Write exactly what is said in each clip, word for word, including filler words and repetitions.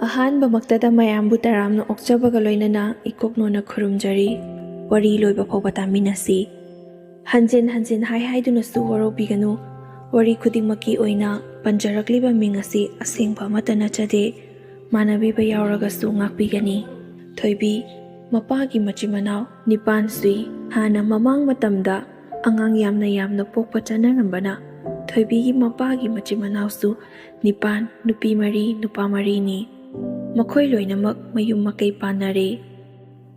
ꯑꯍꯥꯟꯕꯃꯛꯇꯗ ꯃꯌꯥꯝꯕꯨ ꯇꯔꯥꯝꯅ ꯑꯣꯛꯆꯕꯒ ꯂꯣꯏꯅꯅ ꯏꯀꯣꯛꯅꯣꯅ ꯈꯨꯔꯨꯝꯖꯔꯤ꯫ ꯋꯥꯔꯤ ꯂꯣꯏꯕ ꯐꯥꯎꯕ ꯇꯥꯃꯤꯟꯅꯁꯤ꯫ ꯍꯟꯖꯤꯟ ꯍꯟꯖꯤꯟ ꯍꯥꯏ ꯍꯥꯏꯗꯨꯅꯁꯨ ꯋꯥꯔꯧꯕꯤꯒꯅꯨ꯫ ꯋꯥꯔꯤ ꯈꯨꯗꯤꯡꯃꯛꯀꯤ ꯑꯣꯏꯅ ꯄꯟꯖꯔꯛꯂꯤꯕ ꯃꯤꯡ ꯑꯁꯤ ꯑꯁꯦꯡꯕ ꯑꯃꯠꯇ ꯅꯠꯆꯗꯦ꯫ ꯃꯥꯟꯅꯕꯤꯕ ꯌꯥꯎꯔꯒꯁꯨ ꯉꯥꯛꯄꯤꯒꯅꯤ꯫ ꯊꯣꯏꯕꯤ ꯃꯄꯥꯒꯤ ꯃꯆꯤꯟ ꯃꯅꯥꯎ ꯅꯤꯄꯥꯟ ꯁꯨꯏ꯫ ꯍꯥꯟꯅ ꯃꯃꯥꯡ ꯃꯇꯝꯗ ꯑꯉꯥꯡ ꯌꯥꯝꯅ ꯌꯥꯝꯅ ꯄꯣꯛꯄ ꯆꯠꯅꯔꯝꯕꯅ ꯊꯣꯏꯕꯤꯒꯤ ꯃꯄꯥꯒꯤ ꯃꯆꯤꯟ ꯃꯅꯥꯎꯁꯨ ꯅꯤꯄꯥꯟ, ꯅꯨꯄꯤ ꯃꯔꯤ, ꯅꯨꯄꯥ ꯃꯔꯤꯅꯤ꯫ ꯃꯈꯣꯏ ꯂꯣꯏꯅꯃꯛ ꯃꯌꯨꯝ ꯃꯀꯩ ꯄꯥꯟꯅꯔꯦ꯫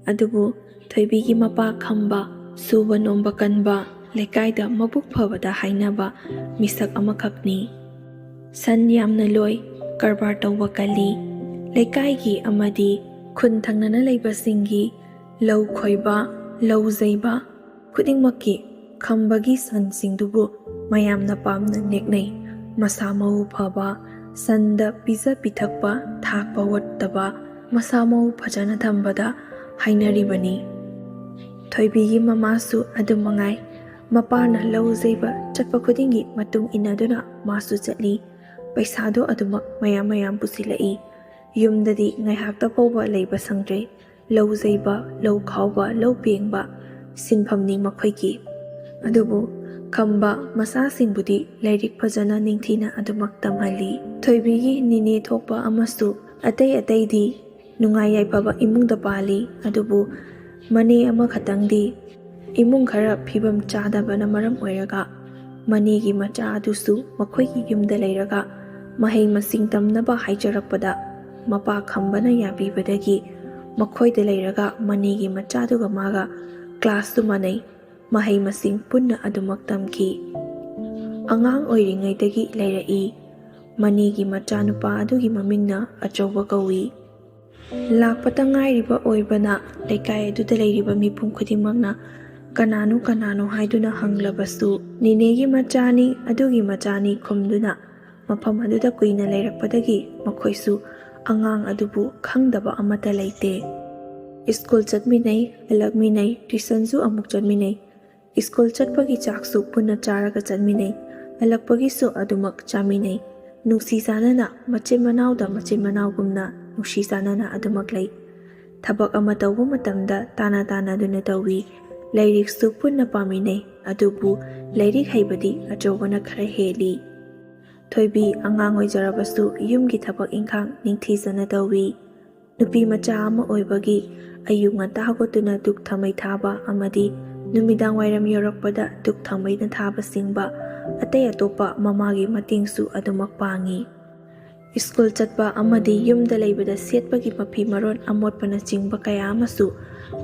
ꯑꯗꯨꯕꯨ ꯊꯣꯏꯕꯤꯒꯤ ꯃꯄꯥ ꯈꯝꯕ, ꯁꯨꯕ ꯅꯣꯝꯕ ꯀꯟꯕ, ꯂꯩꯀꯥꯏꯗ ꯃꯕꯨꯛ ꯐꯕꯗ ꯍꯥꯏꯅꯕ ꯃꯤꯁꯛ ꯑꯃꯈꯛꯅꯤ꯫ ꯁꯟ ꯌꯥꯝꯅ ꯂꯣꯏ, ꯀꯔꯕꯥꯔ ꯇꯧꯕ ꯀꯜꯂꯤ꯫ ꯂꯩꯀꯥꯏꯒꯤ ꯑꯃꯗꯤ ꯈꯨꯟ ꯊꯪꯅꯅ ꯂꯩꯕꯁꯤꯡꯒꯤ ꯂꯧ ꯈꯣꯏꯕ, ꯂꯧ ꯌꯩꯕ ꯈꯨꯗꯤꯡꯃꯛꯀꯤ ꯈꯝꯕꯒꯤ ꯁꯟꯁꯤꯡꯗꯨꯕꯨ ꯃꯌꯥꯝꯅ ꯄꯥꯝꯅ ꯅꯦꯛꯅꯩ꯫ ꯃꯁꯥ ꯃꯎ ꯐꯕ, ꯁꯟꯗ ꯄꯤꯖ ꯄꯤꯊꯛꯄ, ꯊꯥꯛꯄ ꯋꯥꯠꯇꯕ, ꯃꯁꯥ ꯃꯎ ꯐꯖꯅ ꯊꯝꯕꯗ ꯍꯥꯏꯅꯔꯤꯕꯅꯤ꯫ ꯊꯣꯏꯕꯤꯒꯤ ꯃꯃꯥꯁꯨ ꯑꯗꯨ ꯃꯉꯥꯏ꯫ ꯃꯄꯥꯅ ꯂꯧ ꯌꯩꯕ ꯆꯠꯄ ꯈꯨꯗꯤꯡꯒꯤ ꯃꯇꯨꯡ ꯏꯟꯅꯗꯨꯅ ꯃꯥꯁꯨ ꯆꯠꯂꯤ꯫ ꯄꯩꯁꯥꯗꯣ ꯑꯗꯨꯃꯛ ꯃꯌꯥꯝ ꯃꯌꯥꯝ ꯄꯨꯁꯤꯜꯂꯛꯏ꯫ ꯌꯨꯝꯗꯗꯤ ꯉꯥꯏꯍꯥꯛꯇ ꯐꯥꯎꯕ ꯂꯩꯕ ꯁꯪꯗ꯭ꯔꯦ꯫ ꯂꯧ ꯌꯩꯕ, ꯂꯧ ꯈꯥꯎꯕ, ꯂꯧ ꯄꯦꯡꯕ ꯁꯤꯟꯐꯝꯅꯤ ꯃꯈꯣꯏꯒꯤ꯫ ꯑꯗꯨꯕꯨ ꯈꯝꯕ ꯃꯆꯥꯁꯤꯡꯕꯨꯗꯤ ꯂꯥꯏꯔꯤꯛ ꯐꯖꯅ ꯅꯤꯡꯊꯤꯅ ꯑꯗꯨꯃꯛ ꯇꯝꯍꯜꯂꯤ꯫ ꯊꯣꯏꯕꯤꯒꯤ ꯅꯤꯅꯦ ꯊꯣꯛꯄ ꯑꯃꯁꯨ ꯑꯇꯩ ꯑꯇꯩꯗꯤ ꯅꯨꯡꯉꯥꯏ ꯌꯥꯏꯐꯕ ꯏꯃꯨꯡꯗ ꯄꯥꯜꯂꯤ꯫ ꯑꯗꯨꯕꯨ ꯃꯅꯦ ꯑꯃꯈꯛꯇꯪꯗꯤ ꯏꯃꯨꯡ ꯈꯔ ꯐꯤꯕꯝ ꯆꯥꯗꯕꯅ ꯃꯔꯝ ꯑꯣꯏꯔꯒ ꯃꯅꯦꯒꯤ ꯃꯆꯥ ꯑꯗꯨꯁꯨ ꯃꯈꯣꯏꯒꯤ ꯌꯨꯝꯗ ꯂꯩꯔꯒ ꯃꯍꯩ ꯃꯁꯤꯡ ꯇꯝꯅꯕ ꯍꯥꯏꯖꯔꯛꯄꯗ ꯃꯄꯥ ꯈꯝꯕꯅ ꯌꯥꯕꯤꯕꯗꯒꯤ ꯃꯈꯣꯏꯗ ꯂꯩꯔꯒ ꯃꯅꯦꯒꯤ ꯃꯆꯥꯗꯨꯒ ꯃꯥꯒ ꯀ꯭ꯂꯥꯁꯇꯨ ꯃꯥꯟꯅꯩ꯫ ꯃꯍꯩ ꯃꯁꯤꯡ ꯄꯨꯟꯅ ꯑꯗꯨꯃꯛ ꯇꯝꯈꯤ꯫ ꯑꯉꯥꯡ ꯑꯣꯏꯔꯤꯉꯩꯗꯒꯤ ꯂꯩꯔꯛꯏ꯫ ꯃꯅꯦꯒꯤ ꯃꯆꯥꯅꯨꯄꯥ ꯑꯗꯨꯒꯤ ꯃꯃꯤꯡꯅ ꯑꯆꯧꯕ ꯀꯧꯏ꯫ ꯂꯥꯛꯄꯇ ꯉꯥꯏꯔꯤꯕ ꯑꯣꯏꯕꯅ ꯂꯩꯀꯥꯏ ꯑꯗꯨꯗ ꯂꯩꯔꯤꯕ ꯃꯤꯄꯨꯝ ꯈꯨꯗꯤꯡꯃꯛꯅ ꯀꯅꯥꯅꯣ ꯀꯅꯥꯅꯣ ꯍꯥꯏꯗꯨꯅ ꯍꯪꯂꯕꯁꯨ ꯅꯤꯅꯦꯒꯤ ꯃꯆꯥꯅꯤ, ꯑꯗꯨꯒꯤ ꯃꯆꯥꯅꯤ ꯈꯨꯝꯗꯨꯅ ꯃꯐꯝ ꯑꯗꯨꯗ ꯀꯨꯏꯅ ꯂꯩꯔꯛꯄꯗꯒꯤ ꯃꯈꯣꯏꯁꯨ ꯑꯉꯥꯡ ꯑꯗꯨꯕꯨ ꯈꯪꯗꯕ ꯑꯃꯠꯇ ꯂꯩꯇꯦ꯫ ꯁ꯭ꯀꯨꯜ ꯆꯠꯃꯤꯟꯅꯩ, ꯍꯜꯂꯛꯃꯤꯟꯅꯩ, ꯇ꯭ꯌꯨꯁꯟꯁꯨ ꯑꯃꯨꯛ ꯆꯠꯃꯤꯟꯅꯩ꯫ ꯁ꯭ꯀꯨꯜ ꯆꯠꯄꯒꯤ ꯆꯥꯛꯁꯨ ꯄꯨꯟꯅ ꯆꯥꯔꯒ ꯆꯠꯃꯤꯟꯅꯩ, ꯍꯜꯂꯛꯄꯒꯤꯁꯨ ꯑꯗꯨꯃꯛ ꯆꯥꯃꯤꯟꯅꯩ꯫ ꯅꯨꯡꯁꯤ ꯆꯥꯟꯅꯅ ꯃꯆꯤꯟ ꯃꯅꯥꯎꯗ ꯃꯆꯤꯟ ꯃꯅꯥꯎꯒꯨꯝꯅ ꯅꯨꯡꯁꯤ ꯆꯥꯟꯅꯅ ꯑꯗꯨꯃꯛ ꯂꯩ꯫ ꯊꯕꯛ ꯑꯃ ꯇꯧꯕ ꯃꯇꯝꯗ ꯇꯥꯅ ꯇꯥꯅꯗꯨꯅ ꯇꯧꯏ꯫ ꯂꯥꯏꯔꯤꯛꯁꯨ ꯄꯨꯟꯅ ꯄꯥꯃꯤꯟꯅꯩ꯫ ꯑꯗꯨꯕꯨ ꯂꯥꯏꯔꯤꯛ ꯍꯩꯕꯗꯤ ꯑꯆꯧꯕꯅ ꯈꯔ ꯍꯦꯜꯂꯤ꯫ ꯊꯣꯏꯕꯤ ꯑꯉꯥꯡ ꯑꯣꯏꯖꯔꯕꯁꯨ ꯌꯨꯝꯒꯤ ꯊꯕꯛ ꯏꯪꯈꯥꯡ ꯅꯤꯡꯊꯤꯖꯅ ꯇꯧꯏ꯫ ꯅꯨꯄꯤ ꯃꯆꯥ ꯑꯃ ꯑꯣꯏꯕꯒꯤ ꯑꯌꯨꯛ ꯉꯟꯇꯥ ꯍꯧꯒꯠꯇꯨꯅ ꯙꯨꯛ ꯊꯥꯎꯃꯩ ꯊꯥꯕ ꯑꯃꯗꯤ ꯅꯨꯃꯤꯗꯥꯡ ꯋꯥꯏꯔꯝ ꯌꯧꯔꯛꯄꯗ ꯙꯨꯛ ꯊꯥꯎꯃꯩꯅ ꯊꯥꯕ ꯆꯤꯡꯕ, ꯑꯇꯩ ꯑꯇꯣꯞꯄ ꯃꯃꯥꯒꯤ ꯃꯇꯦꯡꯁꯨ ꯑꯗꯨꯃꯛ ꯄꯥꯡꯏ꯫ ꯁ꯭ꯀꯨꯜ ꯆꯠꯄ ꯑꯃꯗꯤ ꯌꯨꯝꯗ ꯂꯩꯕꯗ ꯁꯦꯠꯄꯒꯤ ꯃꯐꯤ ꯃꯔꯣꯟ ꯑꯃꯣꯠꯄꯅꯆꯤꯡꯕ ꯀꯌꯥ ꯑꯃꯁꯨ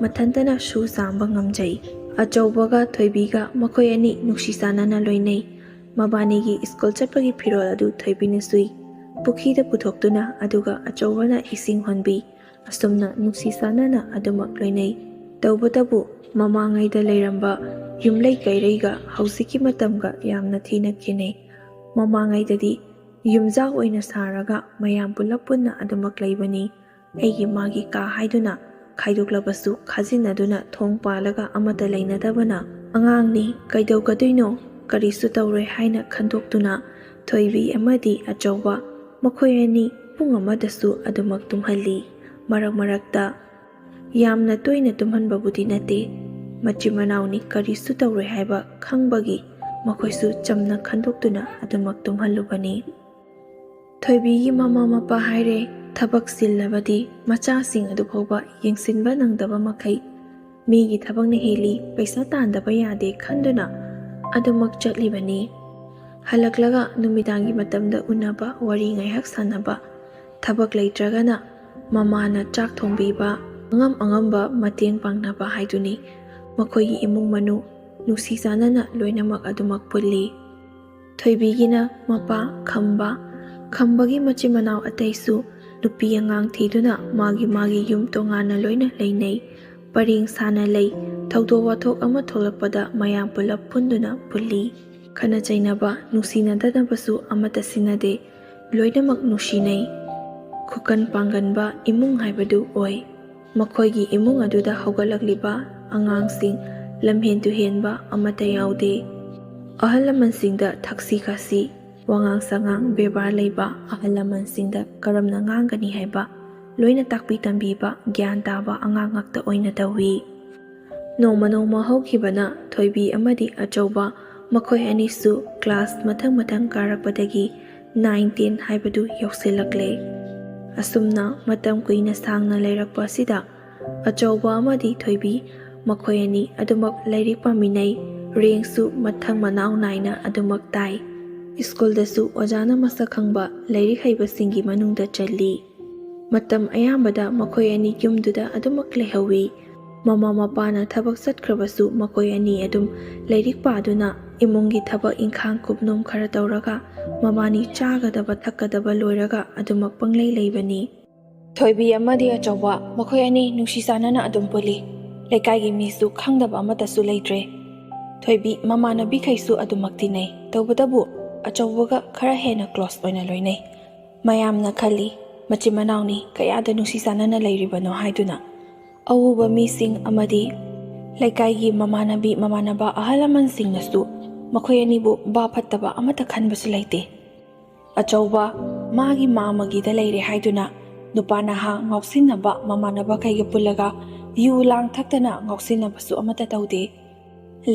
ꯃꯊꯟꯇꯅ ꯁꯨ ꯆꯥꯝꯕ ꯉꯝꯖꯩ꯫ ꯑꯆꯧꯕꯒ ꯊꯣꯏꯕꯤꯒ ꯃꯈꯣꯏ ꯑꯅꯤ ꯅꯨꯡꯁꯤ ꯆꯥꯟꯅꯅ ꯂꯣꯏꯅꯩ꯫ ꯃꯕꯥꯅꯤꯒꯤ ꯁ꯭ꯀꯨꯜ ꯆꯠꯄꯒꯤ ꯐꯤꯔꯣꯜ ꯑꯗꯨ ꯊꯣꯏꯕꯤꯅ ꯁꯨꯏ, ꯄꯨꯈ꯭ꯔꯤꯗ ꯄꯨꯊꯣꯛꯇꯨꯅ, ꯑꯗꯨꯒ ꯑꯆꯧꯕꯅ ꯏꯁꯤꯡ ꯍꯣꯟꯕꯤ꯫ ꯑꯁꯨꯝꯅ ꯅꯨꯡꯁꯤ ꯆꯥꯟꯅꯅ ꯑꯗꯨꯃꯛ ꯂꯣꯏꯅꯩ꯫ ꯇꯧꯕꯇꯕꯨ ꯃꯃꯥꯡꯉꯩꯗ ꯂꯩꯔꯝꯕ ꯌꯨꯝꯂꯩ ꯀꯩꯔꯩꯒ ꯍꯧꯖꯤꯛꯀꯤ ꯃꯇꯝꯒ ꯌꯥꯝꯅ ꯊꯤꯅ ꯈꯦꯠꯅꯩ꯫ ꯃꯃꯥꯡꯉꯩꯗꯗꯤ ꯌꯨꯝꯖꯥꯎ ꯑꯣꯏꯅ ꯁꯥꯔꯒ ꯃꯌꯥꯝ ꯄꯨꯂꯞ ꯄꯨꯟꯅ ꯑꯗꯨꯃꯛ ꯂꯩꯕꯅꯤ꯫ ꯑꯩꯒꯤ ꯃꯥꯒꯤ ꯀꯥ ꯍꯥꯏꯗꯨꯅ ꯈꯥꯏꯗꯣꯛꯂꯕꯁꯨ ꯈꯥꯖꯤꯟꯅꯗꯨꯅ ꯊꯣꯡ ꯄꯥꯜꯂꯒ ꯑꯃꯠꯇ ꯂꯩꯅꯗꯕꯅ ꯑꯉꯥꯡꯅꯤ, ꯀꯩꯗꯧꯒꯗꯣꯏꯅꯣ, ꯀꯔꯤꯁꯨ ꯇꯧꯔꯣꯏ ꯍꯥꯏꯅ ꯈꯟꯗꯣꯛꯇꯨꯅ ꯊꯣꯏꯕꯤ ꯑꯃꯗꯤ ꯑꯆꯧꯕ ꯃꯈꯣꯏ ꯑꯅꯤ ꯄꯨꯡ ꯑꯃꯗꯁꯨ ꯑꯗꯨꯃꯛ ꯇꯨꯝꯍꯜꯂꯤ꯫ ꯃꯔꯛ ꯃꯔꯛꯇ, ꯌꯥꯝꯅ ꯇꯣꯏꯅ ꯇꯨꯝꯍꯟꯕꯕꯨꯗꯤ ꯅꯠꯇꯦ, ꯃꯆꯤꯟ ꯃꯅꯥꯎꯅꯤ ꯀꯔꯤꯁꯨ ꯇꯧꯔꯣꯏ ꯍꯥꯏꯕ ꯈꯪꯕꯒꯤ ꯃꯈꯣꯏꯁꯨ ꯆꯝꯅ ꯈꯟꯗꯣꯛꯇꯨꯅ ꯑꯗꯨꯃꯛ ꯇꯨꯝꯍꯜꯂꯨꯕꯅꯤ꯫ ꯊꯣꯏꯕꯤꯒꯤ ꯃꯃꯥ ꯃꯄꯥ ꯍꯥꯏꯔꯦ, ꯊꯕꯛ ꯆꯤꯜꯂꯕꯗꯤ ꯃꯆꯥꯁꯤꯡ ꯑꯗꯨ ꯐꯥꯎꯕ ꯌꯦꯡꯁꯤꯟꯕ ꯅꯪꯗꯕ ꯃꯈꯩ ꯃꯤꯒꯤ ꯊꯕꯛꯅ ꯍꯦꯜꯂꯤ, ꯄꯩꯁꯥ ꯇꯥꯟꯗꯕ ꯌꯥꯗꯦ ꯈꯟꯗꯨꯅ ꯑꯗꯨꯃꯛ ꯆꯠꯂꯤꯕꯅꯤ꯫ ꯍꯜꯂꯛꯂꯒ ꯅꯨꯃꯤꯗꯥꯡꯒꯤ ꯃꯇꯝꯗ ꯎꯅꯕ, ꯋꯥꯔꯤ ꯉꯥꯏꯍꯥꯛ ꯁꯥꯟꯅꯕ, ꯊꯕꯛ ꯂꯩꯇ꯭ꯔꯒꯅ ꯃꯃꯥꯅ ꯆꯥꯛ ꯊꯣꯡꯕꯤꯕ, ꯑꯉꯝ ꯑꯉꯝꯕ ꯃꯇꯦꯡ ꯄꯥꯡꯅꯕ ꯍꯥꯏꯗꯨꯅꯤ꯫ ꯃꯈꯣꯏꯒꯤ ꯏꯃꯨꯡ ꯃꯅꯨꯡ ꯅꯨꯡꯁꯤ ꯆꯥꯟꯅꯅ ꯂꯣꯏꯅꯃꯛ ꯑꯗꯨꯃꯛ ꯄꯨꯜꯂꯤ꯫ ꯊꯣꯏꯕꯤꯒꯤꯅ ꯃꯄꯥ ꯈꯝꯕ, ꯈꯝꯕꯒꯤ ꯃꯆꯤꯟ ꯃꯅꯥꯎ ꯑꯇꯩꯁꯨ ꯅꯨꯄꯤ ꯑꯉꯥꯡ ꯊꯤꯗꯨꯅ ꯃꯥꯒꯤ ꯃꯥꯒꯤ ꯌꯨꯝ ꯇꯣꯉꯥꯟꯅ ꯂꯣꯏꯅ ꯂꯩꯅꯩ꯫ ꯄꯔꯦꯡ ꯁꯥꯅ ꯂꯩ꯫ ꯊꯧꯗꯣꯛ ꯋꯥꯊꯣꯛ ꯑꯃ ꯊꯣꯛꯂꯛꯄꯗ ꯃꯌꯥꯝ ꯄꯨꯂꯞ ꯄꯨꯟꯗꯨꯅ ꯄꯨꯜꯂꯤ꯫ ꯈꯠꯅ ꯆꯩꯅꯕ, ꯅꯨꯡꯁꯤꯅꯗꯅꯕꯁꯨ ꯑꯃꯠꯇ ꯁꯤꯟꯅꯗꯦ꯫ ꯂꯣꯏꯅꯃꯛ ꯅꯨꯡꯁꯤꯅꯩ꯫ ꯈꯨꯀꯟ ꯄꯥꯡꯒꯟꯕ ꯏꯃꯨꯡ ꯍꯥꯏꯕꯗꯨ ꯑꯣꯏ꯫ ꯃꯈꯣꯏꯒꯤ ꯏꯃꯨꯡ ꯑꯗꯨꯗ ꯍꯧꯒꯠꯂꯛꯂꯤꯕ ꯑꯉꯥꯡꯁꯤꯡ ꯂꯝꯍꯦꯟ ꯇꯨꯍꯦꯟꯕ ꯑꯃꯠꯇ ꯌꯥꯎꯗꯦ꯫ ꯑꯍꯜ ꯂꯃꯟꯁꯤꯡꯗ ꯊꯛꯁꯤ ꯈꯥꯁꯤ, ꯋꯥꯉꯥꯡ ꯁꯉꯥꯡ ꯕꯦꯕꯥꯔ ꯂꯩꯕ, ꯑꯍꯜ ꯂꯃꯟꯁꯤꯡꯗ ꯀꯔꯝꯅ ꯉꯥꯡꯒꯅꯤ ꯍꯥꯏꯕ ꯂꯣꯏꯅ ꯇꯥꯛꯄꯤ ꯇꯝꯕꯤꯕ ꯒ꯭ꯌꯥꯟ ꯇꯥꯕ ꯑꯉꯥꯡ ꯉꯥꯛꯇ ꯑꯣꯏꯅ ꯇꯧꯏ꯫ ꯅꯣꯡꯃ ꯅꯣꯡꯃ ꯍꯧꯈꯤꯕꯅ ꯊꯣꯏꯕꯤ ꯑꯃꯗꯤ ꯑꯆꯧꯕ ꯃꯈꯣꯏ ꯑꯅꯤꯁꯨ ꯀ꯭ꯂꯥꯁ ꯃꯊꯪ ꯃꯊꯪ ꯀꯥꯔꯛꯄꯗꯒꯤ ꯅꯥꯏꯟ ꯇꯦꯟ ꯍꯥꯏꯕꯗꯨ ꯌꯧꯁꯤꯜꯂꯛꯂꯦ꯫ ꯑꯁꯨꯝꯅ ꯃꯇꯝ ꯀꯨꯏꯅ ꯁꯥꯡꯅ ꯂꯩꯔꯛꯄ ꯑꯁꯤꯗ ꯑꯆꯧꯕ ꯑꯃꯗꯤ ꯊꯣꯏꯕꯤ ꯃꯈꯣꯏ ꯑꯅꯤ ꯑꯗꯨꯃꯛ ꯂꯥꯏꯔꯤꯛ ꯄꯥꯃꯤꯟꯅꯩ꯫ ꯔꯦꯡꯁꯨ ꯃꯊꯪ ꯃꯅꯥꯎ ꯅꯥꯏꯅ ꯑꯗꯨꯃꯛ ꯇꯥꯏ꯫ ꯁ꯭ꯀꯨꯜꯗꯁꯨ ꯑꯣꯖꯥꯅ ꯃꯁꯛ ꯈꯪꯕ ꯂꯥꯏꯔꯤꯛ ꯍꯩꯕꯁꯤꯡꯒꯤ ꯃꯅꯨꯡꯗ ꯆꯜꯂꯤ꯫ ꯃꯇꯝ ꯑꯌꯥꯝꯕꯗ ꯃꯈꯣꯏ ꯑꯅꯤ ꯌꯨꯝꯗꯨꯗ ꯑꯗꯨꯃꯛ ꯂꯩꯍꯧꯏ꯫ ꯃꯃꯥ ꯃꯄꯥꯅ ꯊꯕꯛ ꯆꯠꯈ꯭ꯔꯕꯁꯨ ꯃꯈꯣꯏ ꯑꯅꯤ ꯑꯗꯨꯝ ꯂꯥꯏꯔꯤꯛ ꯄꯥꯗꯨꯅ ꯏꯃꯨꯡꯒꯤ ꯊꯕꯛ ꯏꯪꯈꯥꯡ ꯀꯨꯞꯅꯣꯝ ꯈꯔ ꯇꯧꯔꯒ ꯃꯕꯥꯅꯤ ꯆꯥꯒꯗꯕ ꯊꯛꯀꯗꯕ ꯂꯣꯏꯔꯒ ꯑꯗꯨꯃꯛ ꯄꯪꯂꯩ ꯂꯩꯕꯅꯤ꯫ ꯊꯣꯏꯕꯤ ꯑꯃꯗꯤ ꯑꯆꯧꯕ ꯃꯈꯣꯏ ꯑꯅꯤ ꯅꯨꯡꯁꯤ ꯆꯥꯟꯅꯅ ꯑꯗꯨꯝ ꯄꯨꯜꯂꯤ꯫ ꯂꯩꯀꯥꯏꯒꯤ ꯃꯤꯁꯨ ꯈꯪꯗꯕ ꯑꯃꯠꯇꯁꯨ ꯂꯩꯇ꯭ꯔꯦ꯫ ꯊꯣꯏꯕꯤ ꯃꯃꯥꯟꯅꯕꯤꯈꯩꯁꯨ ꯑꯗꯨꯃꯛ ꯇꯤꯟꯅꯩ꯫ ꯇꯧꯕꯇꯕꯨ ꯑꯆꯧꯕꯒ ꯈꯔ ꯍꯦꯟꯅ ꯀ꯭ꯂꯣꯁ ꯑꯣꯏꯅ ꯂꯣꯏꯅꯩ꯫ ꯃꯌꯥꯝꯅ ꯈꯜꯂꯤ, ꯃꯆꯤꯟ ꯃꯅꯥꯎꯅꯤ ꯀꯌꯥꯗ ꯅꯨꯡꯁꯤ ꯆꯥꯟꯅꯅ ꯂꯩꯔꯤꯕꯅꯣ ꯍꯥꯏꯗꯨꯅ꯫ ꯑꯎꯕ ꯃꯤꯁꯤꯡ ꯑꯃꯗꯤ ꯂꯩꯀꯥꯏꯒꯤ ꯃꯃꯥꯟꯅꯕꯤ ꯃꯃꯥꯟꯅꯕ ꯑꯍꯜ ꯂꯃꯟꯁꯤꯡꯅꯁꯨ ꯃꯈꯣꯏ ꯑꯅꯤꯕꯨ ꯚꯥꯞ ꯐꯠꯇꯕ ꯑꯃꯠꯇ ꯈꯟꯕꯁꯨ ꯂꯩꯇꯦ꯫ ꯑꯆꯧꯕ ꯃꯥꯒꯤ ꯃꯥꯃꯒꯤꯗ ꯂꯩꯔꯦ ꯍꯥꯏꯗꯨꯅ ꯅꯨꯄꯥ ꯅꯍꯥ ꯉꯥꯎꯁꯤꯟꯅꯕ ꯃꯃꯥꯟꯅꯕ ꯀꯩꯒ ꯄꯨꯜꯂꯒ ꯌꯨ ꯂꯥꯡ ꯊꯛꯇꯅ ꯉꯥꯎꯁꯤꯟꯅꯕꯁꯨ ꯑꯃꯠꯇ ꯇꯧꯗꯦ꯫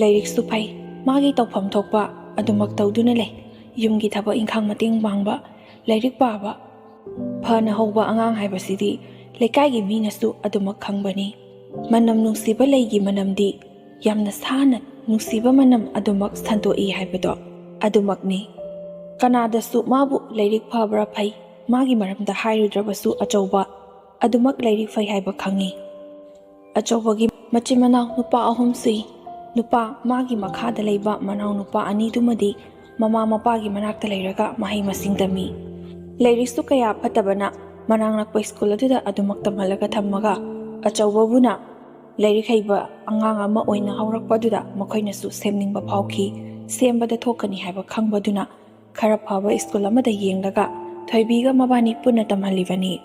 ꯂꯥꯏꯔꯤꯛꯁꯨ ꯐꯩ, ꯃꯥꯒꯤ ꯇꯧꯐꯝ ꯊꯣꯛꯄ ꯑꯗꯨꯃꯛ ꯇꯧꯗꯨꯅ ꯂꯩ꯫ ꯌꯨꯝꯒꯤ ꯊꯕꯛ ꯏꯪꯈꯥꯡ ꯃꯇꯦꯡ ꯄꯥꯡꯕ, ꯂꯥꯏꯔꯤꯛ ꯄꯥꯕ, ꯐꯅ ꯍꯧꯕ ꯑꯉꯥꯡ ꯍꯥꯏꯕꯁꯤꯗꯤ ꯂꯩꯀꯥꯏꯒꯤ ꯃꯤꯅꯁꯨ ꯑꯗꯨꯃꯛ ꯈꯪꯕꯅꯤ꯫ ꯃꯅꯝ ꯅꯨꯡꯁꯤꯕ ꯂꯩꯒꯤ ꯃꯅꯝꯗꯤ ꯌꯥꯝꯅ ꯁꯥꯅ ꯅꯨꯡꯁꯤꯕ ꯃꯅꯝ ꯑꯗꯨꯃꯛ ꯁꯟꯗꯣꯛꯏ ꯍꯥꯏꯕꯗꯣ ꯑꯗꯨꯃꯛꯅꯤ꯫ ꯀꯅꯥꯗꯁꯨ ꯃꯥꯕꯨ ꯂꯥꯏꯔꯤꯛ ꯐꯕ꯭ꯔꯥ ꯐꯩ, ꯃꯥꯒꯤ ꯃꯔꯝꯗ ꯍꯥꯏꯔꯨꯗ꯭ꯔꯕꯁꯨ ꯑꯆꯧꯕ ꯑꯗꯨꯃꯛ ꯂꯥꯏꯔꯤꯛ ꯐꯩ ꯍꯥꯏꯕ ꯈꯪꯉꯤ꯫ ꯑꯆꯧꯕꯒꯤ ꯃꯆꯤꯟ ꯃꯅꯥꯎ ꯅꯨꯄꯥ ꯑꯍꯨꯝ ꯁꯨꯏ꯫ ꯅꯨꯄꯥ ꯃꯥꯒꯤ ꯃꯈꯥꯗ ꯂꯩꯕ ꯃꯅꯥꯎ ꯅꯨꯄꯥ ꯑꯅꯤꯗꯨꯃꯗꯤ ꯃꯃꯥ ꯃꯄꯥꯒꯤ ꯃꯅꯥꯛꯇ ꯂꯩꯔꯒ ꯃꯍꯩ ꯃꯁꯤꯡ ꯇꯝꯃꯤ꯫ ꯂꯥꯏꯔꯤꯛꯁꯨ ꯀꯌꯥ ꯐꯠꯇꯕꯅ ꯃꯅꯥꯛ ꯅꯛꯄ ꯁ꯭ꯀꯨꯜ ꯑꯗꯨꯗ ꯑꯗꯨꯃꯛ ꯇꯝꯍꯜꯂꯒ ꯊꯝꯃꯒ ꯑꯆꯧꯕꯕꯨꯅ ꯂꯥꯏꯔꯤꯛ ꯍꯩꯕ ꯑꯉꯥꯡ ꯑꯃ ꯑꯣꯏꯅ ꯍꯧꯔꯛꯄꯗꯨꯗ ꯃꯈꯣꯏꯅꯁꯨ ꯁꯦꯝꯅꯤꯡꯕ ꯐꯥꯎꯈꯤ꯫ ꯁꯦꯝꯕꯗ ꯊꯣꯛꯀꯅꯤ ꯍꯥꯏꯕ ꯈꯪꯕꯗꯨꯅ ꯈꯔ ꯐꯕ ꯁ꯭ꯀꯨꯜ ꯑꯃꯗ ꯌꯦꯡꯂꯒ ꯊꯣꯏꯕꯤꯒ ꯃꯕꯥꯅꯤ ꯄꯨꯟꯅ ꯇꯝꯍꯜꯂꯤꯕꯅꯤ꯫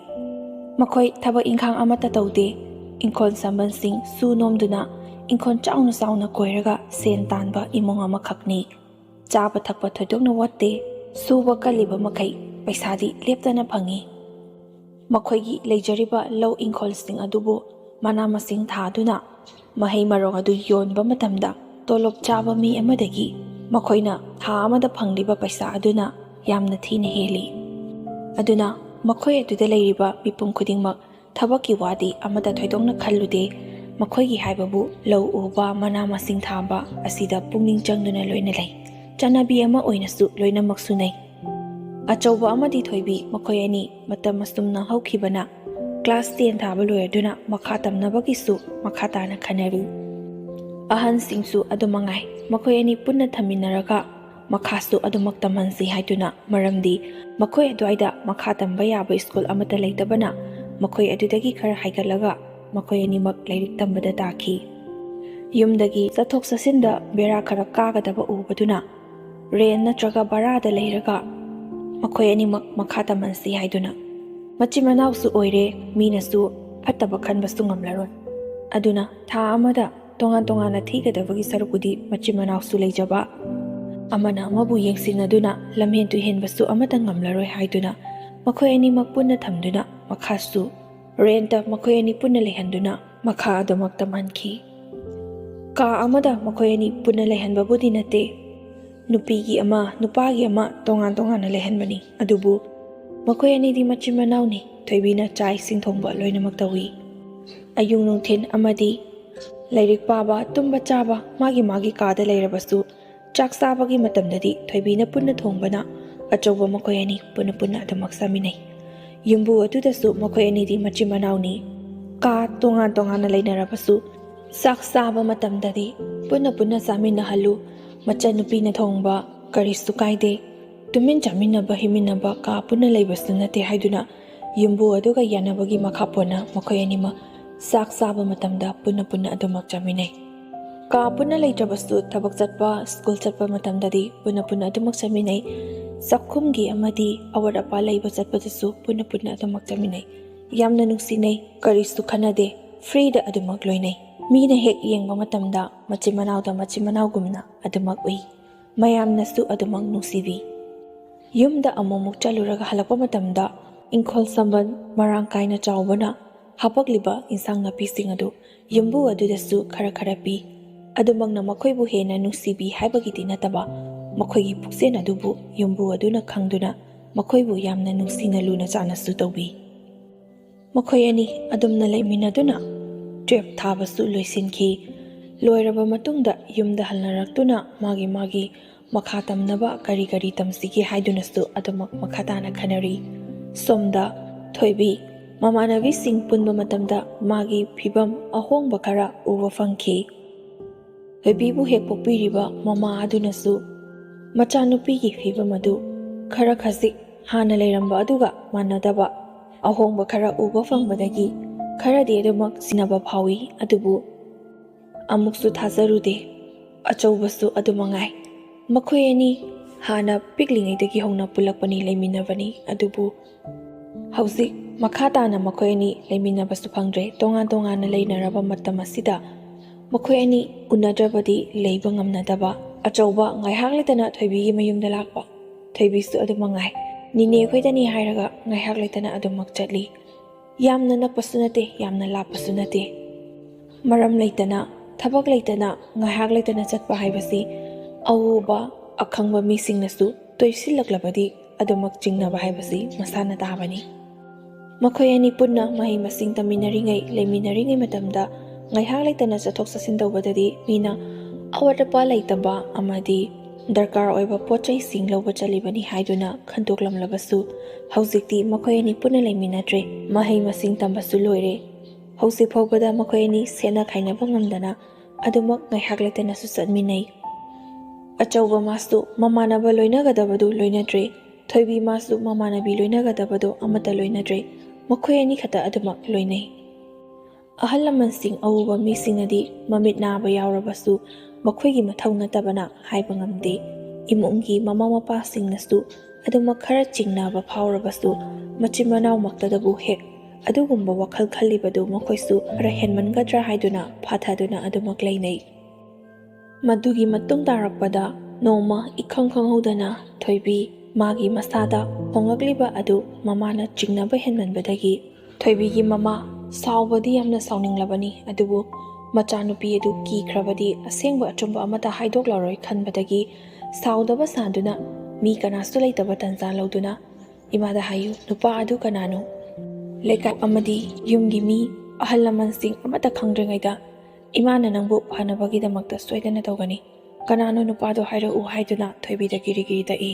ꯃꯈꯣꯏ ꯊꯕꯛ ꯏꯪꯈꯥꯡ ꯑꯃꯠꯇ ꯇꯧꯗꯦ꯫ ꯏꯪꯈꯣꯜ ꯁꯝꯕꯜꯁꯤꯡ ꯁꯨ ꯅꯣꯝꯗꯨꯅ ꯏꯪꯈꯣꯜ ꯆꯥꯎꯅ ꯆꯥꯎꯅ ꯀꯣꯏꯔꯒ ꯁꯦꯟ ꯇꯥꯟꯕ ꯏꯃꯨꯡ ꯑꯃꯈꯛꯅꯤ꯫ ꯆꯥꯕ ꯊꯛꯄ ꯊꯣꯏꯗꯣꯛꯅ ꯋꯥꯠꯇꯦ꯫ ꯁꯨꯕ ꯀꯜꯂꯤꯕ ꯃꯈꯩ ꯄꯩꯁꯥꯗꯤ ꯂꯦꯞꯇꯅ ꯐꯪꯏ꯫ ꯃꯈꯣꯏꯒꯤ ꯂꯩꯖꯔꯤꯕ ꯂꯧ ꯏꯪꯈꯣꯜꯁꯤꯡ ꯑꯗꯨꯕꯨ ꯃꯅꯥ ꯃꯁꯤꯡ ꯊꯥꯗꯨꯅ ꯃꯍꯩ ꯃꯔꯣꯡ ꯑꯗꯨ ꯌꯣꯟꯕ ꯃꯇꯝꯗ ꯇꯣꯂꯣꯞ ꯆꯥꯕ ꯃꯤ ꯑꯃꯗꯒꯤ ꯃꯈꯣꯏꯅ ꯊꯥ ꯑꯃꯗ ꯐꯪꯂꯤꯕ ꯄꯩꯁꯥ ꯑꯗꯨꯅ ꯌꯥꯝꯅ ꯊꯤꯅ ꯍꯦꯜꯂꯤ꯫ ꯑꯗꯨꯅ ꯃꯈꯣꯏ ꯑꯗꯨꯗ ꯂꯩꯔꯤꯕ ꯃꯤꯄꯨꯝ ꯈꯨꯗꯤꯡꯃꯛ ꯊꯕꯛꯀꯤ ꯋꯥꯗꯤ ꯑꯃꯠꯇ ꯊꯣꯏꯗꯣꯛꯅ ꯈꯜꯂꯨꯗꯦ꯫ ꯃꯈꯣꯏꯒꯤ ꯍꯥꯏꯕꯕꯨ ꯂꯧ ꯎꯕ, ꯃꯅꯥ ꯃꯁꯤꯡ ꯊꯥꯕ ꯑꯁꯤꯗ ꯄꯨꯛꯅꯤꯡ ꯆꯪꯗꯨꯅ ꯂꯣꯏꯅ ꯂꯩ꯫ ꯆꯠꯅꯕꯤ ꯑꯃ ꯑꯣꯏꯅꯁꯨ ꯂꯣꯏꯅꯃꯛ ꯁꯨꯅꯩ꯫ ꯑꯆꯧꯕ ꯑꯃꯗꯤ ꯊꯣꯏꯕꯤ ꯃꯈꯣꯏ ꯑꯅꯤ ꯃꯇꯝ ꯑꯁꯨꯝꯅ ꯍꯧꯈꯤꯕꯅ class ten ꯊꯥꯕ ꯂꯣꯏꯔꯗꯨꯅ ꯃꯈꯥ ꯇꯝꯅꯕꯒꯤꯁꯨ ꯃꯈꯥ ꯇꯥꯅ ꯈꯟꯅꯔꯤ꯫ ꯑꯍꯟꯁꯤꯡꯁꯨ ꯑꯗꯨ ꯃꯉꯥꯏ, ꯃꯈꯣꯏ ꯑꯅꯤ ꯄꯨꯟꯅ ꯊꯝꯃꯤꯟꯅꯔꯒ ꯃꯈꯥꯁꯨ ꯑꯗꯨꯃꯛ ꯇꯝꯍꯟꯁꯤ ꯍꯥꯏꯗꯨꯅ, ꯃꯔꯝꯗꯤ ꯃꯈꯣꯏ ꯑꯗꯨꯋꯥꯏꯗ ꯃꯈꯥ ꯇꯝꯕ ꯌꯥꯕ ꯁ꯭ꯀꯨꯜ ꯑꯃꯠꯇ ꯂꯩꯇꯕꯅ ꯃꯈꯣꯏ ꯑꯗꯨꯗꯒꯤ ꯈꯔ ꯍꯥꯏꯒꯠꯂꯒ ꯃꯈꯣꯏ ꯑꯅꯤꯃꯛ ꯂꯥꯏꯔꯤꯛ ꯇꯝꯕꯗ ꯇꯥꯈꯤ꯫ ꯌꯨꯝꯗꯒꯤ ꯆꯠꯊꯣꯛ ꯆꯠꯁꯤꯟꯗ ꯕꯦꯔꯥ ꯈꯔ ꯀꯥꯒꯗꯕ ꯎꯕꯗꯨꯅ ꯔꯦꯟ ꯅꯠꯇ꯭ꯔꯒ ꯚꯔꯥꯗ ꯂꯩꯔꯒ ꯃꯈꯣꯏ ꯑꯅꯤꯃꯛ ꯃꯈꯥ ꯇꯝꯍꯟꯁꯤ ꯍꯥꯏꯗꯨꯅ, ꯃꯆꯤꯟ ꯃꯅꯥꯎꯁꯨ ꯑꯣꯏꯔꯦ, ꯃꯤꯅꯁꯨ ꯐꯠꯇꯕ ꯈꯟꯕꯁꯨ ꯉꯝꯂꯔꯣꯏ꯫ ꯑꯗꯨꯅ ꯊꯥ ꯑꯃꯗ ꯇꯣꯉꯥꯟ ꯇꯣꯉꯥꯟꯅ ꯊꯤꯒꯗꯕꯒꯤ ꯁꯔꯨꯛꯄꯨꯗꯤ ꯃꯆꯤꯟ ꯃꯅꯥꯎꯁꯨ ꯂꯩꯖꯕ, ꯑꯃꯅ ꯑꯃꯕꯨ ꯌꯦꯡꯁꯤꯟꯅꯗꯨꯅ ꯂꯝꯍꯦꯟ ꯇꯨꯍꯦꯟꯕꯁꯨ ꯑꯃꯠꯇ ꯉꯝꯂꯔꯣꯏ ꯍꯥꯏꯗꯨꯅ ꯃꯈꯣꯏ ꯑꯅꯤꯃꯛ ꯄꯨꯟꯅ ꯊꯝꯗꯨꯅ ꯃꯈꯥꯁꯨ ꯔꯦꯟꯇ ꯃꯈꯣꯏ ꯑꯅꯤ ꯄꯨꯟꯅ ꯂꯩꯍꯟꯗꯨꯅ ꯃꯈꯥ ꯑꯗꯨꯃꯛ ꯇꯝꯍꯟꯈꯤ꯫ ꯀꯥ ꯑꯃꯗ ꯃꯈꯣꯏ ꯑꯅꯤ ꯄꯨꯟꯅ ꯂꯩꯍꯟꯕꯕꯨꯗꯤ ꯅꯠꯇꯦ, ꯅꯨꯄꯤꯒꯤ ꯑꯃ, ꯅꯨꯄꯥꯒꯤ ꯑꯃ ꯇꯣꯉꯥꯟ ꯇꯣꯉꯥꯟꯅ ꯂꯩꯍꯟꯕꯅꯤ꯫ ꯑꯗꯨꯕꯨ ꯃꯈꯣꯏ ꯑꯅꯤꯗꯤ ꯃꯆꯤꯟ ꯃꯅꯥꯎꯅꯤ꯫ ꯊꯣꯏꯕꯤꯅ ꯆꯥꯛ ꯏꯁꯤꯡ ꯊꯣꯡꯕ ꯂꯣꯏꯅꯃꯛ ꯇꯧꯏ꯫ ꯑꯌꯨꯛ ꯅꯨꯡꯊꯤꯜ ꯑꯃꯗꯤ ꯂꯥꯏꯔꯤꯛ ꯄꯥꯕ, ꯇꯨꯝꯕ, ꯆꯥꯕ ꯃꯥꯒꯤ ꯃꯥꯒꯤ ꯀꯥꯗ ꯂꯩꯔꯕꯁꯨ, ꯆꯥꯛ ꯆꯥꯕꯒꯤ ꯃꯇꯝꯗꯗꯤ ꯊꯣꯏꯕꯤꯅ ꯄꯨꯟꯅ ꯊꯣꯡꯕꯅ ꯑꯆꯧꯕ ꯃꯈꯣꯏ ꯑꯅꯤ ꯄꯨꯟꯅ ꯄꯨꯟꯅ ꯑꯗꯨꯃꯛ ꯆꯥꯃꯤꯟꯅꯩ꯫ ꯌꯨꯝꯕꯨ ꯑꯗꯨꯗꯁꯨ ꯃꯈꯣꯏ ꯑꯅꯤꯗꯤ ꯃꯆꯤꯟ ꯃꯅꯥꯎꯅꯤ꯫ ꯀꯥ ꯇꯣꯉꯥꯟ ꯇꯣꯉꯥꯟꯅ ꯂꯩꯅꯔꯕꯁꯨ ꯆꯥꯛ ꯆꯥꯕ ꯃꯇꯝꯗꯗꯤ ꯄꯨꯟꯅ ꯄꯨꯟꯅ ꯆꯥꯃꯤꯟꯅꯍꯜꯂꯨ꯫ ꯃꯆꯟꯅꯨꯄꯤꯅ ꯊꯣꯡꯕ ꯀꯔꯤꯁꯨ ꯀꯥꯏꯗꯦ꯫ ꯇꯨꯃꯤꯟ ꯆꯥꯃꯤꯟꯅꯕ ꯍꯤꯞꯃꯤꯟꯅꯕ ꯀꯥ ꯄꯨꯟꯅ ꯂꯩꯕꯁꯨ ꯅꯠꯇꯦ ꯍꯥꯏꯗꯨꯅ ꯌꯨꯝꯕꯨ ꯑꯗꯨꯒ ꯌꯥꯅꯕꯒꯤ ꯃꯈꯥ ꯄꯣꯟꯅ ꯃꯈꯣꯏ ꯑꯅꯤꯃꯛ ꯆꯥꯛ ꯆꯥꯕ ꯃꯇꯝꯗ ꯄꯨꯟꯅ ꯄꯨꯟꯅ ꯑꯗꯨꯃꯛ ꯆꯥꯃꯤꯟꯅꯩ꯫ ꯀꯥ ꯄꯨꯟꯅ ꯂꯩꯇ꯭ꯔꯕꯁꯨ ꯊꯕꯛ ꯆꯠꯄ, ꯁ꯭ꯀꯨꯜ ꯆꯠꯄ ꯃꯇꯝꯗꯗꯤ ꯄꯨꯟꯅ ꯄꯨꯟꯅ ꯑꯗꯨꯃꯛ ꯆꯠꯃꯤꯟꯅꯩ꯫ ꯆꯥꯛꯈꯨꯝꯒꯤ ꯑꯃꯗꯤ ꯑꯋꯥꯠ ꯑꯄꯥ ꯂꯩꯕ ꯆꯠꯄꯗꯁꯨ ꯄꯨꯟꯅ ꯄꯨꯟꯅ ꯑꯗꯨꯃꯛ ꯆꯠꯃꯤꯟꯅꯩ꯫ ꯌꯥꯝꯅ ꯅꯨꯡꯁꯤꯅꯩ, ꯀꯔꯤꯁꯨ ꯈꯟꯅꯗꯦ, ꯐ꯭ꯔꯤꯗ ꯑꯗꯨꯃꯛ ꯂꯣꯏꯅꯩ꯫ ꯃꯤꯅ ꯍꯦꯛ ꯌꯦꯡꯕ ꯃꯇꯝꯗ ꯃꯆꯤꯟ ꯃꯅꯥꯎꯗ ꯃꯆꯤꯟ ꯃꯅꯥꯎꯒꯨꯝꯅ ꯑꯗꯨꯃꯛ ꯎꯏ꯫ ꯃꯌꯥꯝꯅꯁꯨ ꯑꯗꯨꯃꯛ ꯅꯨꯡꯁꯤꯕꯤ꯫ ꯌꯨꯝꯗ ꯑꯃꯨꯛꯃꯨꯛ ꯆꯠꯂꯨꯔꯒ ꯍꯜꯂꯛꯄ ꯃꯇꯝꯗ ꯏꯪꯈꯣꯜ ꯁꯝꯕꯜ ꯃꯔꯥꯡ ꯀꯥꯏꯅ ꯆꯥꯎꯕꯅ ꯍꯥꯄꯛꯂꯤꯕ ꯏꯟꯁꯥꯡ ꯅꯥꯄꯤꯁꯤꯡ ꯑꯗꯨ ꯌꯨꯝꯕꯨ ꯑꯗꯨꯗꯁꯨ ꯈꯔ ꯈꯔ ꯄꯤ꯫ ꯑꯗꯨꯃꯛꯅ ꯃꯈꯣꯏꯕꯨ ꯍꯦꯟꯅ ꯅꯨꯡꯁꯤꯕꯤ ꯍꯥꯏꯕꯒꯤꯗꯤ ꯅꯠꯇꯕ, ꯃꯈꯣꯏꯒꯤ ꯄꯨꯛꯆꯦꯜ ꯑꯗꯨꯕꯨ ꯌꯨꯝꯕꯨ ꯑꯗꯨꯅ ꯈꯪꯗꯨꯅ ꯃꯈꯣꯏꯕꯨ ꯌꯥꯝꯅ ꯅꯨꯡꯁꯤꯅ ꯂꯨꯅ ꯆꯥꯟꯅꯁꯨ ꯇꯧꯕꯤ꯫ ꯃꯈꯣꯏ ꯑꯅꯤ ꯑꯗꯨꯝꯅ ꯂꯩꯃꯤꯟꯅꯗꯨꯅ ꯇꯨꯌꯦꯜꯐ ꯊꯥꯕꯁꯨ ꯂꯣꯏꯁꯤꯟꯈꯤ꯫ ꯂꯣꯏꯔꯕ ꯃꯇꯨꯡꯗ ꯌꯨꯝꯗ ꯍꯜꯂꯔꯛꯇꯨꯅ ꯃꯥꯒꯤ ꯃꯥꯒꯤ ꯃꯈꯥ ꯇꯝꯅꯕ ꯀꯔꯤ ꯀꯔꯤ ꯇꯝꯁꯤꯒꯦ ꯍꯥꯏꯗꯨꯅꯁꯨ ꯑꯗꯨꯃꯛ ꯃꯈꯥ ꯇꯥꯅ ꯈꯟꯅꯔꯤ꯫ ꯁꯣꯝꯗ ꯊꯣꯏꯕꯤ ꯃꯃꯥꯟꯅꯕꯤꯁꯤꯡ ꯄꯨꯟꯕ ꯃꯇꯝꯗ ꯃꯥꯒꯤ ꯐꯤꯕꯝ ꯑꯍꯣꯡꯕ ꯈꯔ ꯎꯕ ꯐꯪꯈꯤ꯫ ꯊꯣꯏꯕꯤꯕꯨ ꯍꯦꯛ ꯄꯣꯛꯄꯤꯔꯤꯕ ꯃꯃꯥ ꯑꯗꯨꯅꯁꯨ ꯃꯆꯥꯅꯨꯄꯤꯒꯤ ꯐꯤꯕꯝ ꯑꯗꯨ ꯈꯔ ꯈꯖꯤꯛ ꯍꯥꯟꯅ ꯂꯩꯔꯝꯕ ꯑꯗꯨꯒ ꯃꯥꯟꯅꯗꯕ ꯑꯍꯣꯡꯕ ꯈꯔ ꯎꯕ ꯐꯪꯕꯗꯒꯤ ꯈꯔꯗꯤ ꯑꯗꯨꯃꯛ ꯆꯤꯡꯅꯕ ꯐꯥꯎꯏ꯫ ꯑꯗꯨꯕꯨ ꯑꯃꯨꯛꯁꯨ ꯊꯥꯖꯔꯨꯗꯦ꯫ ꯑꯆꯧꯕꯁꯨ ꯑꯗꯨ ꯃꯉꯥꯏ꯫ ꯃꯈꯣꯏ ꯑꯅꯤ ꯍꯥꯟꯅ ꯄꯤꯛꯂꯤꯉꯩꯗꯒꯤ ꯍꯧꯅ ꯄꯨꯜꯂꯛꯄꯅꯤ, ꯂꯩꯃꯤꯟꯅꯕꯅꯤ꯫ ꯑꯗꯨꯕꯨ ꯍꯧꯖꯤꯛ ꯃꯈꯥ ꯇꯥꯅ ꯃꯈꯣꯏ ꯑꯅꯤ ꯂꯩꯃꯤꯟꯅꯕꯁꯨ ꯐꯪꯗ꯭ꯔꯦ꯫ ꯇꯣꯉꯥꯟ ꯇꯣꯉꯥꯟꯅ ꯂꯩꯅꯔꯕ ꯃꯇꯝ ꯑꯁꯤꯗ ꯃꯈꯣꯏ ꯑꯅꯤ ꯎꯅꯗ꯭ꯔꯕꯗꯤ ꯂꯩꯕ ꯉꯝꯅꯗꯕ꯫ ꯑꯆꯧꯕ ꯉꯥꯏꯍꯥꯛ ꯂꯩꯇꯅ ꯊꯣꯏꯕꯤꯒꯤ ꯃꯌꯨꯝꯗ ꯂꯥꯛꯄ꯫ ꯊꯣꯏꯕꯤꯁꯨ ꯑꯗꯨ ꯃꯉꯥꯏ꯫ ꯅꯤꯅꯦ ꯈꯣꯏꯗꯅꯤ ꯍꯥꯏꯔꯒ ꯉꯥꯏꯍꯥꯛ ꯂꯩꯇꯅ ꯑꯗꯨꯃꯛ ꯆꯠꯂꯤ꯫ ꯌꯥꯝꯅ ꯅꯛꯄꯁꯨ ꯅꯠꯇꯦ, ꯌꯥꯝꯅ ꯂꯥꯞꯄꯁꯨ ꯅꯠꯇꯦ꯫ ꯃꯔꯝ ꯂꯩꯇꯅ, ꯊꯕꯛ ꯂꯩꯇꯅ, ꯉꯥꯏꯍꯥꯛ ꯂꯩꯇꯅ ꯆꯠꯄ ꯍꯥꯏꯕꯁꯤ ꯑꯎꯕ ꯑꯈꯪꯕ ꯃꯤꯁꯤꯡꯅꯁꯨ ꯇꯣꯏꯁꯤꯜꯂꯛꯂꯕꯗꯤ ꯑꯗꯨꯃꯛ ꯆꯤꯡꯅꯕ ꯍꯥꯏꯕꯁꯤ ꯃꯁꯥꯅ ꯇꯥꯕꯅꯤ꯫ ꯃꯈꯣꯏ ꯑꯅꯤ ꯄꯨꯟꯅ ꯃꯍꯩ ꯃꯁꯤꯡ ꯇꯝꯃꯤꯟꯅꯔꯤꯉꯩ, ꯂꯩꯃꯤꯟꯅꯔꯤꯉꯩ ꯃꯇꯝꯗ ꯉꯥꯏꯍꯥꯛ ꯂꯩꯇꯅ ꯆꯠꯊꯣꯛ ꯆꯠꯁꯤꯟ ꯇꯧꯕꯗꯗꯤ ꯃꯤꯅ ꯑꯋꯥꯠ ꯑꯄꯥ ꯂꯩꯇꯕ ꯑꯃꯗꯤ ꯗꯔꯀꯥꯔ ꯑꯣꯏꯕ ꯄꯣꯠ ꯆꯩꯁꯤꯡ ꯂꯧꯕ ꯆꯠꯂꯤꯕꯅꯤ ꯍꯥꯏꯗꯨꯅ ꯈꯟꯗꯣꯛꯂꯝꯂꯕꯁꯨ, ꯍꯧꯖꯤꯛꯇꯤ ꯃꯈꯣꯏ ꯑꯅꯤ ꯄꯨꯟꯅ ꯂꯩꯃꯤꯟꯅꯗ꯭ꯔꯦ꯫ ꯃꯍꯩ ꯃꯁꯤꯡ ꯇꯝꯕꯁꯨ ꯂꯣꯏꯔꯦ꯫ ꯍꯧꯖꯤꯛ ꯐꯥꯎꯕꯗ ꯃꯈꯣꯏ ꯑꯅꯤ ꯁꯦꯠꯅ ꯈꯥꯏꯅꯕ ꯉꯝꯗꯅ ꯑꯗꯨꯃꯛ ꯉꯥꯏꯍꯥꯛ ꯂꯩꯇꯅꯁꯨ ꯆꯠꯃꯤꯟꯅꯩ꯫ ꯑꯆꯧꯕ ꯃꯥꯁꯨ ꯃꯃꯥꯟꯅꯕ ꯂꯣꯏꯅꯒꯗꯕꯗꯨ ꯂꯣꯏꯅꯗ꯭ꯔꯦ꯫ ꯊꯣꯏꯕꯤ ꯃꯥꯁꯨ ꯃꯃꯥꯟꯅꯕꯤ ꯂꯣꯏꯅꯒꯗꯕꯗꯣ ꯑꯃꯠꯇ ꯂꯣꯏꯅꯗ꯭ꯔꯦ꯫ ꯃꯈꯣꯏ ꯑꯅꯤ ꯈꯛꯇ ꯑꯗꯨꯃꯛ ꯂꯣꯏꯅꯩ꯫ ꯑꯍꯜ ꯂꯃꯟꯁꯤꯡ ꯑꯎꯕ ꯃꯤꯁꯤꯡꯅꯗꯤ ꯃꯃꯤꯠ ꯅꯥꯕ ꯌꯥꯎꯔꯕꯁꯨ ꯃꯈꯣꯏꯒꯤ ꯃꯊꯧ ꯅꯠꯇꯕꯅ ꯍꯥꯏꯕ ꯉꯝꯗꯦ꯫ ꯏꯃꯨꯡꯒꯤ ꯃꯃꯥ ꯃꯄꯥꯁꯤꯡꯅꯁꯨ ꯑꯗꯨꯃꯛ ꯈꯔ ꯆꯤꯡꯅꯕ ꯐꯥꯎꯔꯕꯁꯨ ꯃꯆꯤꯟ ꯃꯅꯥꯎꯃꯛꯇꯗꯕꯨ ꯍꯦꯛ ꯑꯗꯨꯒꯨꯝꯕ ꯋꯥꯈꯜ ꯈꯜꯂꯤꯕꯗꯨ ꯃꯈꯣꯏꯁꯨ ꯈꯔ ꯍꯦꯟꯃꯟꯒꯗ꯭ꯔꯥ ꯍꯥꯏꯗꯨꯅ ꯐꯥꯊꯗꯨꯅ ꯑꯗꯨꯃꯛ ꯂꯩꯅꯩ꯫ ꯃꯗꯨꯒꯤ ꯃꯇꯨꯡ ꯇꯥꯔꯛꯄꯗ ꯅꯣꯡꯃ ꯏꯈꯪ ꯈꯪꯍꯧꯗꯅ ꯊꯣꯏꯕꯤ ꯃꯥꯒꯤ ꯃꯁꯥꯗ ꯍꯣꯡꯂꯛꯂꯤꯕ ꯑꯗꯨ ꯃꯃꯥꯅ ꯆꯤꯡꯅꯕ ꯍꯦꯟꯃꯟꯕꯗꯒꯤ ꯊꯣꯏꯕꯤꯒꯤ ꯃꯃꯥ ꯁꯥꯎꯕꯗꯤ ꯌꯥꯝꯅ ꯁꯥꯎꯅꯤꯡꯂꯕꯅꯤ, ꯑꯗꯨꯕꯨ ꯃꯆꯥꯅꯨꯄꯤ ꯑꯗꯨ ꯀꯤꯈ꯭ꯔꯕꯗꯤ ꯑꯁꯦꯡꯕ ꯑꯆꯨꯝꯕ ꯑꯃꯠꯇ ꯍꯥꯏꯗꯣꯛꯂꯔꯣꯏ ꯈꯟꯕꯗꯒꯤ ꯁꯥꯎꯗꯕ ꯁꯥꯗꯨꯅ ꯃꯤ ꯀꯅꯥꯁꯨ ꯂꯩꯇꯕ ꯇꯟꯖꯥ ꯂꯧꯗꯨꯅ ꯏꯃꯥꯗ ꯍꯥꯏꯌꯨ, ꯅꯨꯄꯥ ꯑꯗꯨ ꯀꯅꯥꯅꯣ? ꯂꯩꯀꯥꯏ ꯑꯃꯗꯤ ꯌꯨꯝꯒꯤ ꯃꯤ, ꯑꯍꯜ ꯂꯃꯟꯁꯤꯡ ꯑꯃꯠꯇ ꯈꯪꯗ꯭ꯔꯤꯉꯩꯗ ꯏꯃꯥꯅ ꯅꯪꯕꯨ ꯐꯅꯕꯒꯤꯗꯃꯛꯇ ꯁꯣꯏꯗꯅ ꯇꯧꯒꯅꯤ꯫ ꯀꯅꯥꯅꯣ ꯅꯨꯄꯥꯗꯣ ꯍꯥꯏꯔꯛꯎ ꯍꯥꯏꯗꯨꯅ ꯊꯣꯏꯕꯤꯗ ꯀꯤꯔꯤ ꯀꯤꯔꯤ ꯇꯛꯏ꯫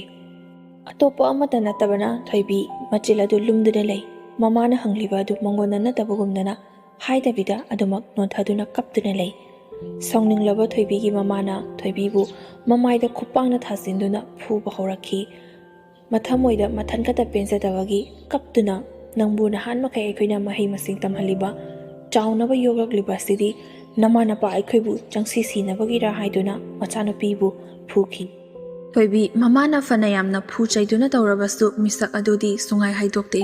ꯑꯇꯣꯞꯄ ꯑꯃꯠꯇ ꯅꯠꯇꯕꯅ ꯊꯣꯏꯕꯤ ꯃꯆꯤꯜ ꯑꯗꯨ ꯂꯨꯝꯗꯨꯅ ꯂꯩ꯫ ꯃꯃꯥꯅ ꯍꯪꯂꯤꯕ ꯑꯗꯨ ꯃꯉꯣꯟꯗ ꯅꯠꯇꯕꯒꯨꯝꯗꯅ ꯍꯥꯏꯗꯕꯤꯗ ꯑꯗꯨꯃꯛ ꯅꯣꯟꯊꯗꯨꯅ ꯀꯞꯇꯨꯅ ꯂꯩ꯫ ꯁꯥꯎꯅꯤꯡꯂꯕ ꯊꯣꯏꯕꯤꯒꯤ ꯃꯃꯥꯅ ꯊꯣꯏꯕꯤꯕꯨ ꯃꯃꯥꯏꯗ ꯈꯨꯄꯥꯛꯅ ꯊꯥꯖꯤꯟꯗꯨꯅ ꯐꯨꯕ ꯍꯧꯔꯛꯈꯤ꯫ ꯃꯊꯃꯣꯏꯗ ꯃꯊꯟ ꯈꯛꯇ ꯄꯦꯟꯖꯗꯕꯒꯤ ꯀꯞꯇꯨꯅ, "ꯅꯪꯕꯨ ꯅꯍꯥꯟ ꯃꯈꯩ ꯑꯩꯈꯣꯏꯅ ꯃꯍꯩ ꯃꯁꯤꯡ ꯇꯝꯍꯜꯂꯤꯕ, ꯆꯥꯎꯅꯕ ꯌꯣꯛꯂꯛꯂꯤꯕ ꯑꯁꯤꯗꯤ ꯅꯃꯥ ꯅꯄꯥ ꯑꯩꯈꯣꯏꯕꯨ ꯆꯪꯁꯤ ꯁꯤꯅꯕꯒꯤꯔꯥ?" ꯍꯥꯏꯗꯨꯅ ꯃꯆꯥꯅꯨꯄꯤꯕꯨ ꯐꯨꯈꯤ꯫ ꯊꯣꯏꯕꯤ ꯃꯃꯥꯅ ꯐꯅ ꯌꯥꯝꯅ ꯐꯨ ꯆꯩꯗꯨꯅ ꯇꯧꯔꯕꯁꯨ ꯃꯤꯁꯛ ꯑꯗꯨꯗꯤ ꯁꯨꯡꯍꯥꯏ ꯍꯥꯏꯗꯣꯛꯇꯦ꯫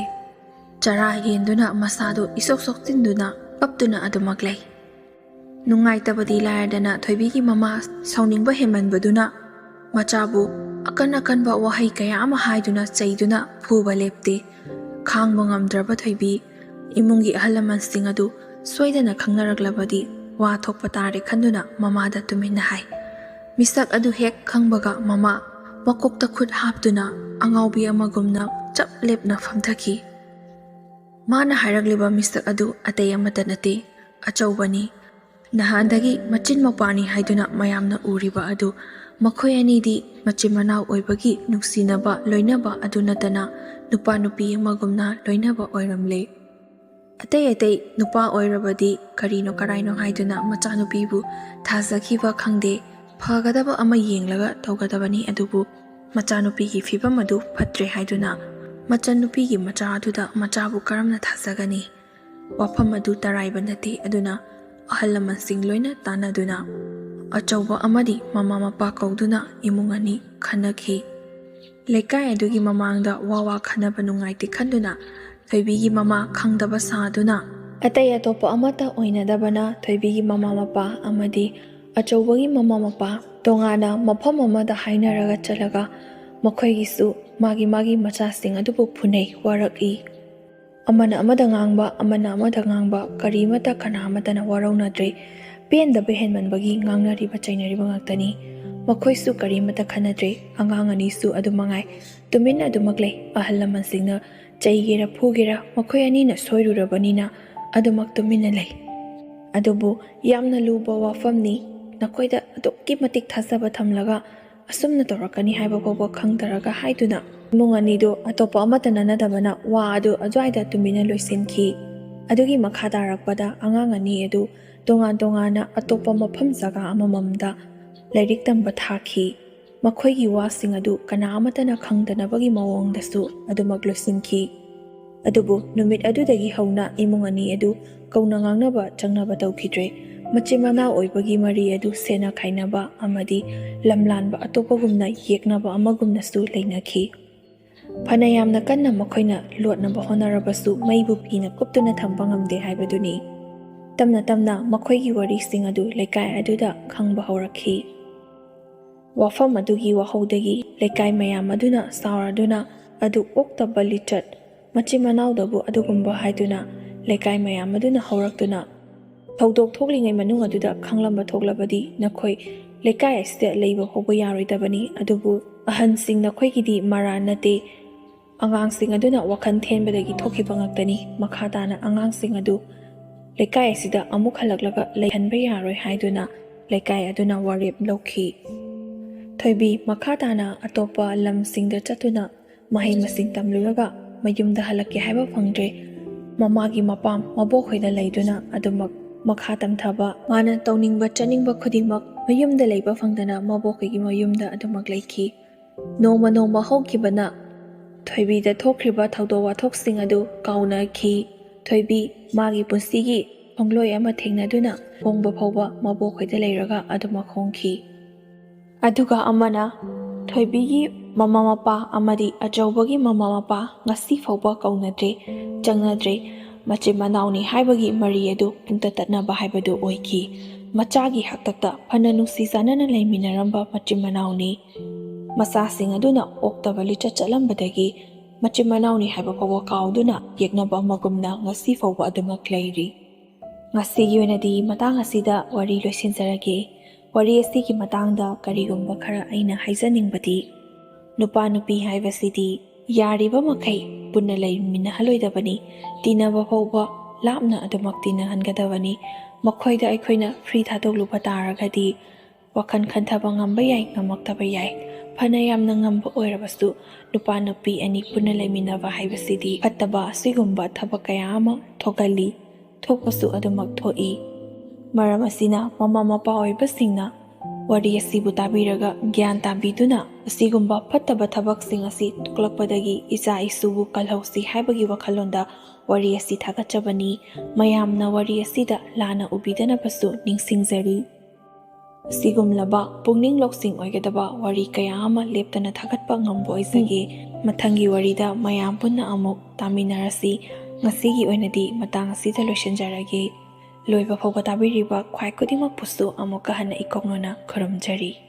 ꯆꯔꯥ ꯍꯦꯟꯗꯨꯅ ꯃꯁꯥꯗꯨ ꯏꯁꯣꯛ ꯁꯣꯛꯆꯤꯟꯗꯨꯅ ꯀꯞꯇꯨꯅ ꯑꯗꯨꯃꯛ ꯂꯩ꯫ ꯅꯨꯡꯉꯥꯏꯇꯕꯗꯤ ꯂꯥꯏꯔꯗꯅ ꯊꯣꯏꯕꯤꯒꯤ ꯃꯃꯥ ꯁꯥꯎꯅꯤꯡꯕ ꯍꯦꯟꯃꯟꯕꯗꯨꯅ ꯃꯆꯥꯕꯨ ꯑꯀꯟ ꯑꯀꯟꯕ ꯋꯥꯍꯩ ꯀꯌꯥ ꯑꯃ ꯍꯥꯏꯗꯨꯅ ꯆꯩꯗꯨꯅ ꯐꯨꯕ ꯂꯦꯞꯇꯦ꯫ ꯈꯥꯡꯕ ꯉꯝꯗ꯭ꯔꯕ ꯊꯣꯏꯕꯤ ꯏꯃꯨꯡꯒꯤ ꯑꯍꯜ ꯂꯃꯟꯁꯤꯡ ꯑꯗꯨ ꯁꯣꯏꯗꯅ ꯈꯪꯅꯔꯛꯂꯕꯗꯤ ꯋꯥ ꯊꯣꯛꯄ ꯇꯥꯔꯦ ꯈꯟꯗꯨꯅ ꯃꯃꯥꯗ ꯇꯨꯃꯤꯟꯅ ꯍꯥꯏ꯫ ꯃꯤꯁꯛ ꯑꯗꯨ ꯍꯦꯛ ꯈꯪꯕꯒ ꯃꯃꯥ ꯃꯀꯣꯛꯇ ꯈꯨꯠ ꯍꯥꯞꯇꯨꯅ ꯑꯉꯥꯎꯕꯤ ꯑꯃꯒꯨꯝꯅ ꯆꯞ ꯂꯦꯞꯅ ꯐꯝꯊꯈꯤ꯫ ꯃꯥꯅ ꯍꯥꯏꯔꯛꯂꯤꯕ ꯃꯤꯁꯛ ꯑꯗꯨ ꯑꯇꯩ ꯑꯃꯠꯇ ꯅꯠꯇꯦ, ꯑꯆꯧꯕꯅꯤ꯫ ꯅꯍꯥꯟꯗꯒꯤ ꯃꯆꯤꯟ ꯃꯧꯄꯥꯅꯤ ꯍꯥꯏꯗꯨꯅ ꯃꯌꯥꯝꯅ ꯎꯔꯤꯕ ꯑꯗꯨ ꯃꯈꯣꯏ ꯑꯅꯤꯗꯤ ꯃꯆꯤꯟ ꯃꯅꯥꯎ ꯑꯣꯏꯕꯒꯤ ꯅꯨꯡꯁꯤꯅꯕ ꯂꯣꯏꯅꯕ ꯑꯗꯨ ꯅꯠꯇꯅ ꯅꯨꯄꯥ ꯅꯨꯄꯤ ꯑꯃꯒꯨꯝꯅ ꯂꯣꯏꯅꯕ ꯑꯣꯏꯔꯝꯂꯦ꯫ ꯑꯇꯩ ꯑꯇꯩ ꯅꯨꯄꯥ ꯑꯣꯏꯔꯕꯗꯤ ꯀꯔꯤꯅꯣ ꯀꯔꯥꯏꯅꯣ ꯍꯥꯏꯗꯨꯅ ꯃꯆꯥꯅꯨꯄꯤꯕꯨ ꯊꯥꯖꯈꯤꯕ ꯈꯪꯗꯦ꯫ ꯐꯒꯗꯕ ꯑꯃ ꯌꯦꯡꯂꯒ ꯇꯧꯒꯗꯕꯅꯤ, ꯑꯗꯨꯕꯨ ꯃꯆꯥꯅꯨꯄꯤꯒꯤ ꯐꯤꯕꯝ ꯑꯗꯨ ꯐꯠꯇ꯭ꯔꯦ ꯍꯥꯏꯗꯨꯅ ꯃꯆꯟꯅꯨꯄꯤꯒꯤ ꯃꯆꯥ ꯑꯗꯨꯗ ꯃꯆꯥꯕꯨ ꯀꯔꯝꯅ ꯊꯥꯖꯒꯅꯤ? ꯋꯥꯐꯝ ꯑꯗꯨ ꯇꯔꯥꯏꯕ ꯅꯠꯇꯦ꯫ ꯑꯗꯨꯅ ꯑꯍꯜ ꯂꯃꯟꯁꯤꯡ ꯂꯣꯏꯅ ꯇꯥꯟꯅꯗꯨꯅ ꯑꯆꯧꯕ ꯑꯃꯗꯤ ꯃꯃꯥ ꯃꯄꯥ ꯀꯧꯗꯨꯅ ꯏꯃꯨꯡ ꯑꯅꯤ ꯈꯟꯅꯈꯤ꯫ ꯂꯩꯀꯥꯏ ꯑꯗꯨꯒꯤ ꯃꯃꯥꯡꯗ ꯋꯥ ꯋꯥ ꯈꯟꯅꯕ ꯅꯨꯡꯉꯥꯏꯇꯦ ꯈꯟꯗꯨꯅ ꯊꯣꯏꯕꯤꯒꯤ ꯃꯃꯥ ꯈꯪꯗꯕ ꯁꯥꯗꯨꯅ ꯑꯇꯩ ꯑꯇꯣꯞꯄ ꯑꯃꯠꯇ ꯑꯣꯏꯅꯗꯕꯅ ꯊꯣꯏꯕꯤꯒꯤ ꯃꯃꯥ ꯃꯄꯥ ꯑꯃꯗꯤ ꯑꯆꯧꯕꯒꯤ ꯃꯃꯥ ꯃꯄꯥ ꯇꯣꯉꯥꯟꯅ ꯃꯐꯝ ꯑꯃꯗ ꯍꯥꯏꯅꯔꯒ ꯆꯠꯂꯒ ꯃꯈꯣꯏꯒꯤꯁꯨ ꯃꯥꯒꯤ ꯃꯥꯒꯤ ꯃꯆꯥꯁꯤꯡ ꯑꯗꯨꯕꯨ ꯐꯨꯅꯩ, ꯋꯥꯔꯛꯏ꯫ ꯑꯃꯅ ꯑꯃꯗ ꯉꯥꯡꯕ, ꯑꯃꯅ ꯑꯃꯗ ꯉꯥꯡꯕ, ꯀꯔꯤꯃꯠꯇ ꯀꯅꯥ ꯑꯃꯠꯇꯅ ꯋꯥꯔꯧꯅꯗ꯭ꯔꯦ꯫ ꯄꯦꯟꯗꯕ ꯍꯦꯟꯃꯟꯕꯒꯤ ꯉꯥꯡꯅꯔꯤꯕ ꯆꯩꯅꯔꯤꯕ ꯉꯥꯛꯇꯅꯤ꯫ ꯃꯈꯣꯏꯁꯨ ꯀꯔꯤꯃꯠꯇ ꯈꯟꯅꯗ꯭ꯔꯦ꯫ ꯑꯉꯥꯡ ꯑꯅꯤꯁꯨ ꯑꯗꯨ ꯃꯉꯥꯏ, ꯇꯨꯃꯤꯟꯅ ꯑꯗꯨꯃꯛ ꯂꯩ꯫ ꯑꯍꯜ ꯂꯃꯟꯁꯤꯡꯅ ꯆꯩꯒꯦꯔꯥ ꯐꯨꯒꯦꯔꯥ, ꯃꯈꯣꯏ ꯑꯅꯤꯅ ꯁꯣꯏꯔꯨꯔꯕꯅꯤꯅ ꯑꯗꯨꯃꯛ ꯇꯨꯃꯤꯟꯅ ꯂꯩ꯫ ꯑꯗꯨꯕꯨ ꯌꯥꯝꯅ ꯂꯨꯕ ꯋꯥꯐꯝꯅꯤ꯫ ꯅꯈꯣꯏꯗ ꯑꯗꯨꯛꯀꯤ ꯃꯇꯤꯛ ꯊꯥꯖꯕ ꯊꯝꯂꯒ ꯑꯁꯨꯝꯅ ꯇꯧꯔꯛꯀꯅꯤ ꯍꯥꯏꯕ ꯐꯥꯎꯕ ꯈꯪꯗꯔꯒ ꯍꯥꯏꯗꯨꯅ ꯏꯃꯨꯡ ꯑꯅꯤꯗꯨ ꯑꯇꯣꯞꯄ ꯑꯃꯠꯇ ꯅꯠꯅꯗꯕꯅ ꯋꯥ ꯑꯗꯨ ꯑꯗꯨꯋꯥꯏꯗ ꯇꯨꯃꯤꯟꯅ ꯂꯣꯏꯁꯤꯟꯈꯤ꯫ ꯑꯗꯨꯒꯤ ꯃꯈꯥ ꯇꯥꯔꯛꯄꯗ ꯑꯉꯥꯡ ꯑꯅꯤ ꯑꯗꯨ ꯇꯣꯉꯥꯟ ꯇꯣꯉꯥꯟꯅ ꯑꯇꯣꯞꯄ ꯃꯐꯝ ꯖꯒꯥ ꯑꯃꯃꯝꯗ ꯂꯥꯏꯔꯤꯛ ꯇꯝꯕ ꯊꯥꯈꯤ꯫ ꯃꯈꯣꯏꯒꯤ ꯋꯥꯁꯤꯡ ꯑꯗꯨ ꯀꯅꯥ ꯑꯃꯠꯇꯅ ꯈꯪꯗꯅꯕꯒꯤ ꯃꯑꯣꯡꯗꯁꯨ ꯑꯗꯨꯃꯛ ꯂꯣꯏꯁꯤꯟꯈꯤ꯫ ꯑꯗꯨꯕꯨ ꯅꯨꯃꯤꯠ ꯑꯗꯨꯗꯒꯤ ꯍꯧꯅ ꯏꯃꯨꯡ ꯑꯅꯤ ꯑꯗꯨ ꯀꯧꯅ ꯉꯥꯡꯅꯕ ꯆꯪꯅꯕ ꯇꯧꯈꯤꯗ꯭ꯔꯦ꯫ ꯃꯆꯤꯟ ꯃꯅꯥꯎ ꯑꯣꯏꯕꯒꯤ ꯃꯔꯤ ꯑꯗꯨ ꯁꯦꯟꯅ ꯈꯥꯏꯅꯕ ꯑꯃꯗꯤ ꯂꯝꯂꯥꯟꯕ ꯑꯇꯣꯞꯄꯒꯨꯝꯅ ꯌꯦꯛꯅꯕ ꯑꯃꯒꯨꯝꯅꯁꯨ ꯂꯩꯅꯈꯤ꯫ ꯐꯅ ꯌꯥꯝꯅ ꯀꯟꯅ ꯃꯈꯣꯏꯅ ꯂꯣꯠꯅꯕ ꯍꯣꯠꯅꯔꯕꯁꯨ ꯃꯩꯕꯨ ꯐꯤꯅ ꯀꯨꯞꯇꯨꯅ ꯊꯝꯕ ꯉꯝꯗꯦ ꯍꯥꯏꯕꯗꯨꯅꯤ꯫ ꯇꯞꯅ ꯇꯞꯅ ꯃꯈꯣꯏꯒꯤ ꯋꯥꯔꯤꯁꯤꯡ ꯑꯗꯨ ꯂꯩꯀꯥꯏ ꯑꯗꯨꯗ ꯈꯪꯕ ꯍꯧꯔꯛꯈꯤ꯫ ꯋꯥꯐꯝ ꯑꯗꯨꯒꯤ ꯋꯥꯍꯧꯗꯒꯤ ꯂꯩꯀꯥꯏ ꯃꯌꯥꯝ ꯑꯗꯨꯅ ꯁꯥꯎꯔꯗꯨꯅ ꯑꯗꯨ ꯑꯣꯛꯇꯕ ꯂꯤꯆꯠ, ꯃꯆꯤꯟ ꯃꯅꯥꯎꯗꯕꯨ ꯑꯗꯨꯒꯨꯝꯕ ꯍꯥꯏꯗꯨꯅ ꯂꯩꯀꯥꯏ ꯃꯌꯥꯝ ꯑꯗꯨꯅ ꯍꯧꯔꯛꯇꯨꯅ ꯊꯧꯗꯣꯛ ꯊꯣꯛꯂꯤꯉꯩ ꯃꯅꯨꯡ ꯑꯗꯨꯗ ꯈꯪꯂꯝꯕ ꯊꯣꯛꯂꯕꯗꯤ ꯅꯈꯣꯏ ꯂꯩꯀꯥꯏ ꯑꯁꯤꯗ ꯂꯩꯕ ꯐꯥꯎꯕ ꯌꯥꯔꯣꯏꯗꯕꯅꯤ꯫ ꯑꯗꯨꯕꯨ ꯑꯍꯟꯁꯤꯡ, ꯅꯈꯣꯏꯒꯤꯗꯤ ꯃꯔꯥꯟ ꯅꯠꯇꯦ꯫ ꯑꯉꯥꯡꯁꯤꯡ ꯑꯗꯨꯅ ꯋꯥꯈꯜ ꯊꯦꯟꯕꯗꯒꯤ ꯊꯣꯛꯈꯤꯕ ꯉꯥꯛꯇꯅꯤ꯫ ꯃꯈꯥ ꯇꯥꯅ ꯑꯉꯥꯡꯁꯤꯡ ꯑꯗꯨ ꯂꯩꯀꯥꯏ ꯑꯁꯤꯗ ꯑꯃꯨꯛ ꯍꯜꯂꯛꯂꯒ ꯂꯩꯍꯟꯕ ꯌꯥꯔꯣꯏ ꯍꯥꯏꯗꯨꯅ ꯂꯩꯀꯥꯏ ꯑꯗꯨꯅ ꯋꯥꯔꯦꯞ ꯂꯧꯈꯤ꯫ ꯊꯣꯏꯕꯤ ꯃꯈꯥ ꯇꯥꯅ ꯑꯇꯣꯞꯄ ꯂꯝꯁꯤꯡꯗ ꯆꯠꯇꯨꯅ ꯃꯍꯩ ꯃꯁꯤꯡ ꯇꯝꯂꯨꯔꯒ ꯃꯌꯨꯝꯗ ꯍꯜꯂꯛꯀꯦ ꯍꯥꯏꯕ ꯐꯪꯗ꯭ꯔꯦ꯫ ꯃꯃꯥꯒꯤ ꯃꯄꯥꯝ ꯃꯕꯣꯛꯈꯣꯏꯗ ꯂꯩꯗꯨꯅ ꯑꯗꯨꯃꯛ ꯃꯈꯥ ꯇꯝꯊꯕ, ꯃꯥꯅ ꯇꯧꯅꯤꯡꯕ ꯆꯠꯅꯤꯡꯕ ꯈꯨꯗꯤꯡꯃꯛ ꯃꯌꯨꯝꯗ ꯂꯩꯕ ꯐꯪꯗꯅ ꯃꯕꯣꯛꯈꯣꯏꯒꯤ ꯃꯌꯨꯝꯗ ꯑꯗꯨꯃꯛ ꯂꯩꯈꯤ꯫ ꯅꯣꯡꯃ ꯅꯣꯡꯃ ꯍꯧꯈꯤꯕꯅ ꯊꯣꯏꯕꯤꯗ ꯊꯣꯛꯈ꯭ꯔꯤꯕ ꯊꯧꯗꯣꯛ ꯋꯥꯊꯣꯛꯁꯤꯡ ꯑꯗꯨ ꯀꯥꯎꯅꯈꯤ꯫ ꯊꯣꯏꯕꯤ ꯃꯥꯒꯤ ꯄꯨꯟꯁꯤꯒꯤ ꯈꯣꯡꯂꯣꯏ ꯑꯃ ꯊꯦꯡꯅꯗꯨꯅ ꯍꯣꯡꯕ ꯐꯥꯎꯕ ꯃꯕꯣꯛꯈꯣꯏꯗ ꯂꯩꯔꯒ ꯑꯗꯨꯃꯛ ꯍꯣꯡꯈꯤ꯫ ꯑꯗꯨꯒ ꯑꯃꯅ ꯊꯣꯏꯕꯤꯒꯤ ꯃꯃꯥ ꯃꯄꯥ ꯑꯃꯗꯤ ꯑꯆꯧꯕꯒꯤ ꯃꯃꯥ ꯃꯄꯥ ꯉꯁꯤ ꯐꯥꯎꯕ ꯀꯧꯅꯗ꯭ꯔꯦ, ꯆꯪꯅꯗ꯭ꯔꯦ꯫ ꯃꯆꯤꯟ ꯃꯅꯥꯎꯅꯤ ꯍꯥꯏꯕꯒꯤ ꯃꯔꯤ ꯑꯗꯨ ꯄꯨꯡꯇꯠ ꯇꯠꯅꯕ ꯍꯥꯏꯕꯗꯨ ꯑꯣꯏꯈꯤ꯫ ꯃꯆꯥꯒꯤ ꯍꯥꯛꯇꯛꯇ ꯐꯅ ꯅꯨꯡꯁꯤ ꯆꯥꯟꯅꯅ ꯂꯩꯃꯤꯟꯅꯔꯝꯕ ꯃꯆꯤꯟ ꯃꯅꯥꯎꯅꯤ꯫ ꯃꯆꯥꯁꯤꯡ ꯑꯗꯨꯅ ꯑꯣꯛꯇꯕ ꯂꯤꯆꯠ ꯆꯠꯂꯝꯕꯗꯒꯤ ꯃꯆꯤꯟ ꯃꯅꯥꯎꯅꯤ ꯍꯥꯏꯕ ꯐꯥꯎꯕ ꯀꯥꯎꯗꯨꯅ ꯌꯦꯛꯅꯕ ꯑꯃꯒꯨꯝꯅ ꯉꯁꯤ ꯐꯥꯎꯕ ꯑꯗꯨꯃꯛ ꯂꯩꯔꯤ꯫ ꯉꯁꯤꯒꯤ ꯑꯣꯏꯅꯗꯤ ꯃꯇꯥꯡ ꯑꯁꯤꯗ ꯋꯥꯔꯤ ꯂꯣꯏꯁꯤꯟꯖꯔꯒꯦ꯫ ꯋꯥꯔꯤ ꯑꯁꯤꯒꯤ ꯃꯇꯥꯡꯗ ꯀꯔꯤꯒꯨꯝꯕ ꯈꯔ ꯑꯩꯅ ꯍꯥꯏꯖꯅꯤꯡꯕꯗꯤ, ꯅꯨꯄꯥ ꯅꯨꯄꯤ ꯍꯥꯏꯕꯁꯤꯗꯤ ꯌꯥꯔꯤꯕ ꯃꯈꯩ ꯄꯨꯟꯅ ꯂꯩꯃꯤꯟꯅꯍꯜꯂꯣꯏꯗꯕꯅꯤ꯫ ꯇꯤꯟꯅꯕ ꯐꯥꯎꯕ ꯂꯥꯞꯅ ꯑꯗꯨꯃꯛ ꯇꯤꯟꯅꯍꯟꯒꯗꯕꯅꯤ꯫ ꯃꯈꯣꯏꯗ ꯑꯩꯈꯣꯏꯅ ꯐ꯭ꯔꯤ ꯊꯥꯗꯣꯛꯂꯨꯕ ꯇꯥꯔꯒꯗꯤ ꯋꯥꯈꯜ ꯈꯟꯊꯕ ꯉꯝꯕ ꯌꯥꯏ, ꯉꯝꯃꯛꯇꯕ ꯌꯥꯏ꯫ ꯐꯅ ꯌꯥꯝꯅ ꯉꯝꯕ ꯑꯣꯏꯔꯕꯁꯨ ꯅꯨꯄꯥ ꯅꯨꯄꯤ ꯑꯅꯤ ꯄꯨꯟꯅ ꯂꯩꯃꯤꯟꯅꯕ ꯍꯥꯏꯕꯁꯤꯗꯤ ꯐꯠꯇꯕ ꯑꯁꯤꯒꯨꯝꯕ ꯊꯕꯛ ꯀꯌꯥ ꯑꯃ ꯊꯣꯛꯍꯜꯂꯤ, ꯊꯣꯛꯄꯁꯨ ꯑꯗꯨꯃꯛ ꯊꯣꯛꯏ꯫ ꯃꯔꯝ ꯑꯁꯤꯅ ꯃꯃꯥ ꯃꯄꯥ ꯑꯣꯏꯕꯁꯤꯡꯅ ꯋꯥꯔꯤ ꯑꯁꯤꯕꯨ ꯇꯥꯕꯤꯔꯒ ꯒ꯭ꯌꯥꯟ ꯇꯥꯕꯤꯗꯨꯅ ꯑꯁꯤꯒꯨꯝꯕ ꯐꯠꯇꯕ ꯊꯕꯛꯁꯤꯡ ꯑꯁꯤ ꯊꯣꯛꯂꯛꯄꯗꯒꯤ ꯏꯆꯥ ꯏꯁꯨꯕꯨ ꯀꯜꯍꯧꯁꯤ ꯍꯥꯏꯕꯒꯤ ꯋꯥꯈꯜꯂꯣꯟꯗ ꯋꯥꯔꯤ ꯑꯁꯤ ꯊꯥꯒꯠꯆꯕꯅꯤ꯫ ꯃꯌꯥꯝꯅ ꯋꯥꯔꯤ ꯑꯁꯤꯗ ꯂꯥꯟꯅ ꯎꯕꯤꯗꯅꯕꯁꯨ ꯅꯤꯡꯁꯤꯡꯖꯔꯤ꯫ ꯑꯁꯤꯒꯨꯝꯂꯕ ꯄꯨꯛꯅꯤꯡ ꯂꯧꯁꯤꯡ ꯑꯣꯏꯒꯗꯕ ꯋꯥꯔꯤ ꯀꯌꯥ ꯑꯃ ꯂꯦꯞꯇꯅ ꯊꯥꯒꯠꯄ ꯉꯝꯕ ꯑꯣꯏꯖꯒꯦ꯫ ꯃꯊꯪꯒꯤ ꯋꯥꯔꯤꯗ ꯃꯌꯥꯝ ꯄꯨꯟꯅ ꯑꯃꯨꯛ ꯇꯥꯃꯤꯟꯅꯔꯁꯤ꯫ ꯉꯁꯤꯒꯤ ꯑꯣꯏꯅꯗꯤ ꯃꯇꯥꯡ ꯑꯁꯤꯗ ꯂꯣꯏꯁꯤꯟꯖꯔꯒꯦ꯫ ꯂꯣꯏꯕ ꯐꯥꯎꯕ ꯇꯥꯕꯤꯔꯤꯕ ꯈ꯭ꯋꯥꯏ ꯈꯨꯗꯤꯡꯃꯛꯄꯨꯁꯨ ꯑꯃꯨꯛꯀ ꯍꯟꯅ ꯏꯀꯣꯛꯅꯅ ꯈꯨꯔꯨꯝꯖꯔꯤ꯫